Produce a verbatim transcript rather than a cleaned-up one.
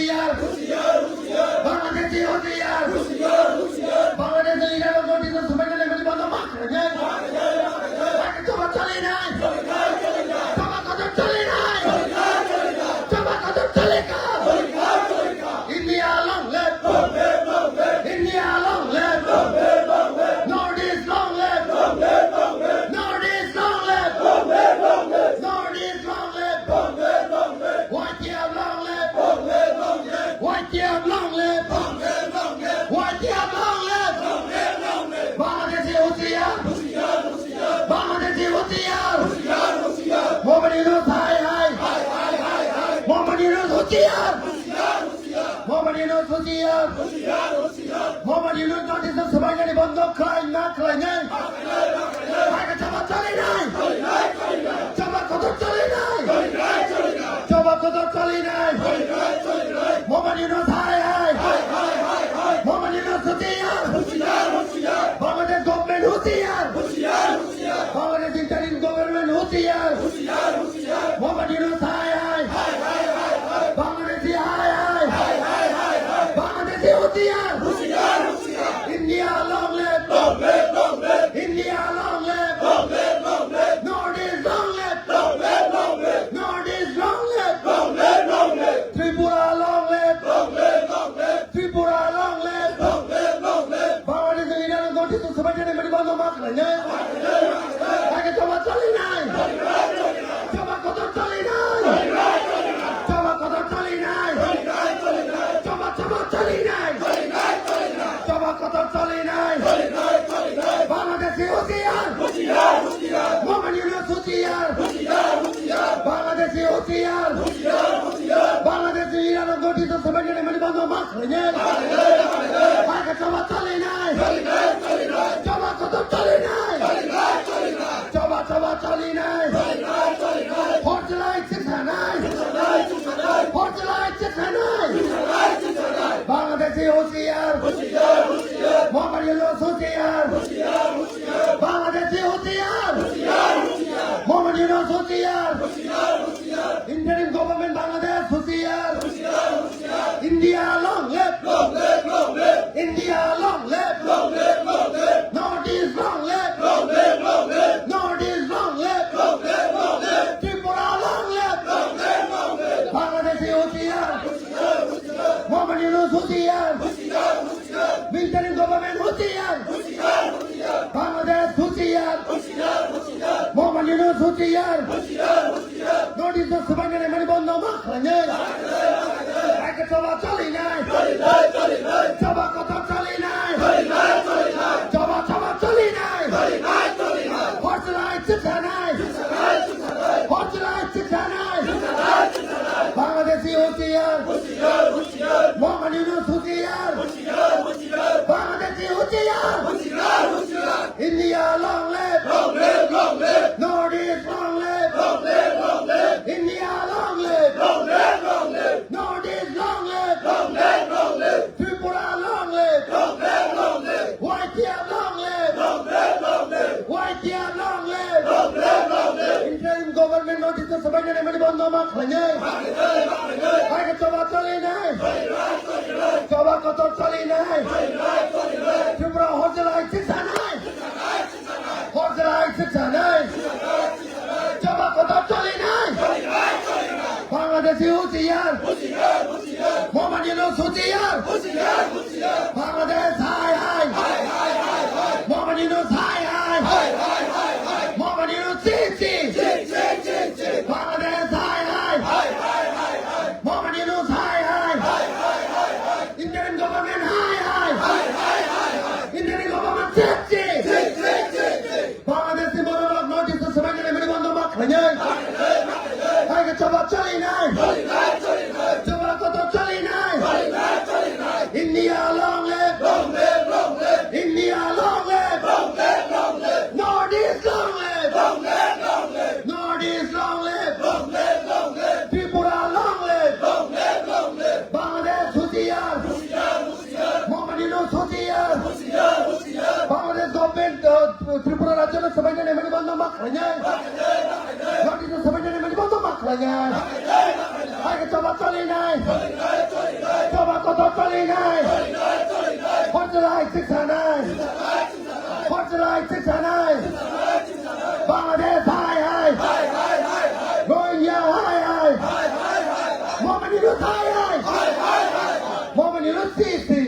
Bangladeshi hosiyar! Bangladeshi hosiyar! Bangladeshi Iran-o notice swbainani mani bondo ma khlainai. Aage choba chalinai. Choba kotor chalinai. Choba kotor chalinai. India long live! India long live! North East long live! North East long live! North East long live! Y T F long live! Y T F long live! Y T F long live! Bangladeshi hosiyar! Bangladeshi hosiyar! Mohammad Yunus hai hai! Mohammad Yunus hosiyar! Mohammad Yunus hosiyar! Mohammad Yunus notice swbainani bondo khlai na khlainai? Aage choba chalinai! Choba kotor chalinai! Choba kotor chalinai! Mohammad Yunus hai hai! Mohammad Yunus hosiyar! Bangladesh government hosiyar! Bangladesh interim government hosiyar! Mohammad Yunus hai hai! Bangladeshi hai hai! Bangladeshi hosiyar! India long live! India long live! North East long live! North East long live! Tripura long live! Tripura long live! Bangladesh ni Iran notice swbainani mani bondo ma khlainai. Aage choba chalinai. Choba kotor chalinai. Choba kotor chalinai. Choba, choba chalinai. Choba kotor chalinai. Bangladeshi hosiyar! Mohammad Yunus hosiyar! Bangladeshi hosiyar! Bangladeshi Iran-o notice swbainani mani bondo ma khlainai? Aage choba chalinai! Choba kotor chalinai! Choba, choba chalinai! Hor chalai chiksanai! Hor chalai chiksanai! Bangladeshi hosiyar! Mohammad Yunus hosiyar! Bangladeshi hosiyar! Mohammad Yunus hosiyar! Interim government Bangladesh hosiyar! India long live! India long live! North East long live! North East long live! Tripura long live! Bangladeshi hosiyar! Mohammad Yunus hosiyar! Military government hosiyar! Bangladesh hosiyar! Mohammad Yunus hosiyar! Notice swbainani mani bondo ma khlainai. Aage choba chalinai. Choba kotor chalinai. Choba, choba chalinai. Hor chalai chiksanai. Hor chalai chiksanai. Bangladeshi hosiyar. Mohammad Yunus hosiyar. Bangladeshi hosiyar. India long live! Long live, long live! North East long live! Long live, long live! India long live! Long live, long live! North East long live! Long live, long live! Tripura long live! Long live, long live! Y T F long live! Long live, long live! Y T F long live! Long live, long live! Interim government notice swbainani mani bondo ma khlainai. Aage choba chalinai. Choba kotor chalinai. Tripura hor chalai chiksanai. Hor chalai chiksanai. Choba kotor chalinai. Bangladeshi hosiyar. Mohammad Yunus hosiyar. Bangladesh hai hai. Mohammad Yunus hai hai. Mohammad Yunus chik chik. Bangladesh hai hai. Mohammad Yunus hai hai. Interim government hai hai. Interim government chik chik. Bangladeshi borok notice swbainani mani bondo ma khlainai. Aage choba chalinai. Choba kotor chalinai. India long live. India long live. North East long live. North East long live. Tripura long live. Bangladesh hosiyar. Mohammad Yunus hosiyar. Bangladesh government, uh, Tripura rajyo no swbainani mani bondo ma khlainai. Notice swbainani mani bondo ma khlainai. Aage choba chalinai. Hotline! Hotline six nine! Hotline six nine! Bangladesh hai hai! Rohingya hai hai! Mohamed Yunus hai hai! Mohamed Yunus sisi!